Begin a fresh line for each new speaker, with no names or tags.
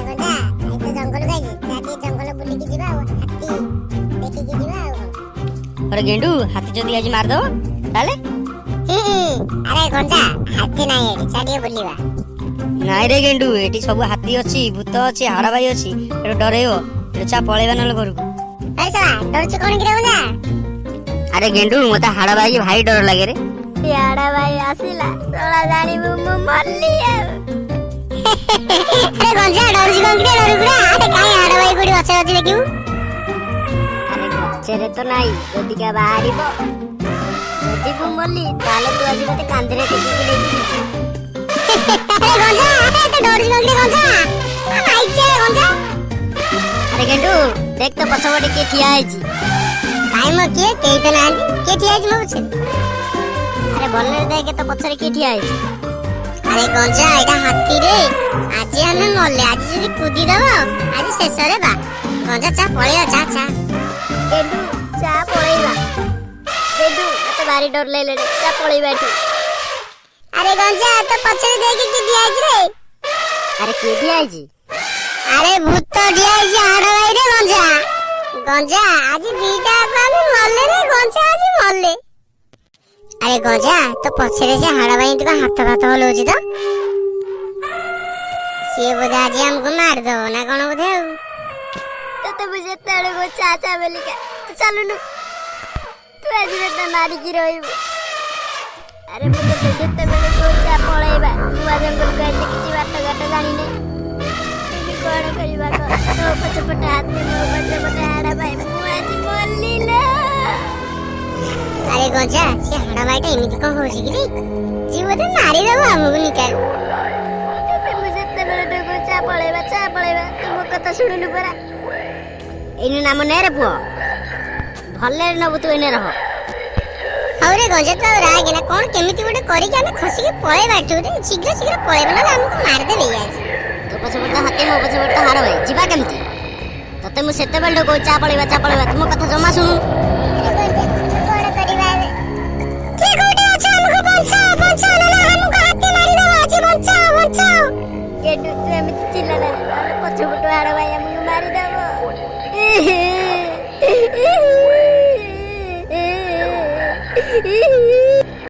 ଗଞ୍ଜା, ଆଜି ତ ଜଙ୍ଗଲକୁ ଆଇଛି, ଚା ଟିକେ ଜଙ୍ଗଲ ବୁଲିକି ଯିବା ଆଉ ହାତୀ ଦେଖିକି ଯିବା ଆଉ କଣ।
ଆରେ ଗେଣ୍ଡୁ, ହାତୀ ଯଦି ଆଜି ମାରିଦବ ତାହେଲେ?
ଆରେ ଗଞ୍ଜା, ହାତୀ ନାହିଁ ଏଠି, ଚା ଟିକେ ବୁଲିବା।
ନାଇଁ ରେ ଗେଣ୍ଡୁ, ଏଠି ସବୁ ହାତୀ ଅଛି, ଭୂତ ଅଛି, ହାଡ ଭାଇ ଅଛି, ଏଠୁ ଡରେଇବ ଏଠୁ। ଚା ପଳେଇବା ନହେଲେ ଘରକୁ।
ଆରେ ଶଳା, ଡରୁଛୁ କଣ କିରେ ଗଞ୍ଜା?
ଆରେ ଗେଣ୍ଡୁ, ମତେ ହାଡ ଭାଇ ଭାରି ଡର ଲାଗେ ରେ।
ହାଡ ଭାଇ ଆସିଲା, ଶଳା ଜାଣିବୁ ମୁଁ ମଲି ଆଉ।
ଆରେ ଗଞ୍ଜା, ଡରୁଛୁ କଣ କିରେ? ଡରୁ ପୁରା। ଆରେ କାଇଁ, ହାଡ ଭାଇ କୋଉଠି ଗଛରେ ଅଛି ଦେଖିବୁ?
ଆରେ ଗଛରେ ତ ନାହିଁ, ଯଦିକା ବାହାରିବ, ଯଦି ମୁଁ ମଲି ତାହେଲେ ତୁ ଆଜି ମତେ କାନ୍ଧରେ ଟେକିକି ନେଇକି ଯିବୁ।
ଆରେ ଗଞ୍ଜା, ଆରେ ତୁ ଡରୁଛୁ କଣ କିରେ ଗଞ୍ଜା? ମାଇଚେ ଗଞ୍ଜା।
ଆରେ ଗେଣ୍ଡୁ, ଦେଖ ତ ପଛପଟେ କିଏ ଠିଆ ହେଇଛି।
କାଇଁ ମ, କିଏ? କେହି ତ ନାହାନ୍ତି। କିଏ ଠିଆ ହେଇଛି ମୋ ପଛରେ?
ଆରେ ଭଲରେ ଦେଖେ ତ, ପଛରେ କିଏ ଠିଆ ହେଇଛି।
ଆରେ ଗଞ୍ଜା, ଏଇଟା ହାତୀ ରେ। ଆଜି ଆମେ ମଲେ। ଆଜି ଯଦି କୁଦି ଦବ, ଆଜି ଶେଷରେ ବା। ଗଞ୍ଜା, ଚା ପଳେଇବା, ଚା ଚା।
ଗେଣ୍ଡୁ, ଚା ପଳେଇବା। ଗେଣ୍ଡୁ, ମତେ ଭାରି ଡର ଲାଗିଲାଣି, ଚା ପଳେଇବା ଏଠୁ।
ଆରେ ଗଞ୍ଜା, ତୋ ପଛରେ ଦେଖେ କିଏ ଠିଆ ହେଇଛି ରେ।
ଆରେ କିଏ ଠିଆ ହେଇଛି?
ଆରେ ଭୂତ ଠିଆ ହେଇଛି, ହାଡ ଭାଇ ରେ ଗଞ୍ଜା। ଗଞ୍ଜା, ଆଜି ଦିଟା ଯାକ ଆମେ ମଲେ ରେ ଗଞ୍ଜା, ଆଜି ମଲେ। ଆରେ ଗଞ୍ଜା, ତୋ ପଛରେ ସେ ହାଡ ଭାଇ ଏମିତି ହାତ ଫାତ ହଲଉଛି ତ, ସିଏ ବୋଧେ ଆଜି ଆମକୁ ମାରିଦବ ନା କଣ ବୋଧେ ଆଉ।
ତତେ ମୁଁ ଯେତେବେଳେ କହୁଛି ଚା ଚା ବୋଲିକା, ତୁ ଚାଲୁନୁ। ତୁ ଆଜି ମତେ ମାରିକି ରହିବୁ। ଆରେ ମୁଁ ତତେ ସେତେବେଳେ କହୁଛି ଚା ପଳେଇବା। ନୂଆ ଜଙ୍ଗଲକୁ ଆଇছে, କିଛି ବାଟ ଘାଟ ଜାଣିନେ, ଏବେ କଣ କରିବା କହ? ତୋ ପଛପଟେ ହାତୀ, ମୋ ପଛପଟେ ହାଡ ଭାଇ, ମୁଁ ଆଜି ମଲି ଲୋ।
ଆରେ ଗଞ୍ଜା, ସେ ହାଡ ଭାଇଟା ଏମିତି କଣ ହଉଛି କି ରେ? ଯିଏ ବୋଧେ ମାରିଦବ ଆମକୁ ନିକାଲ।
ତତେ ମୁଁ ସେତେବେଳେ କହୁଛି ଚା ପଳେଇବା, ଚା ପଳେଇବା, ତୁ ମୋ କଥା ଶୁଣୁନୁ ପରା। ଏଇନେ ନାମ ନେ ରେ ପୁଅ, ଭଲରେ ନବୁ ତୁ, ଏଇନେ ରହ।
ହଉ ରେ ଗଞ୍ଜା, ତୁ ଆଉ ରାଗେନା। କଣ କେମିତି ଗୋଟେ କରିକି ଆମେ ଖସିକି ପଳେଇବା ଏଠୁ ରେ। ଶୀଘ୍ର ଶୀଘ୍ର ପଳେଇବା, ନହେଲେ ଆମକୁ ମାରିଦେବେ ଇଏ ଆଜି।
ତୋ ପଛପଟେ ତ ହାତୀ, ମୋ ପଛପଟେ ତ ହାଡ ଭାଇ, ଯିବା କେମିତି? ତତେ ମୁଁ ସେତେବେଳଠୁ କହୁଛି ଚା ପଳେଇବା, ଚା ପଳେଇବା, ତୁ ମୋ କଥା ଜମା ଶୁଣୁ।
ଆରେ ଗଞ୍ଜା, କଣ କରିବା ଏବେ? କିଏ କୋଉଠି ଅଛ? ଆମକୁ ବଞ୍ଚାଅ, ବଞ୍ଚାଅ, ନହେଲେ ଆମକୁ ହାତୀ ମାରିଦବ ଆଜି। ବଞ୍ଚାଅ, ବଞ୍ଚାଅ।
ଗେଣ୍ଡୁ, ତୁ ଏମିତି ଚିଲ୍ଲାନା, ନହେଲେ ପଛପଟୁ ହାଡ ଭାଇ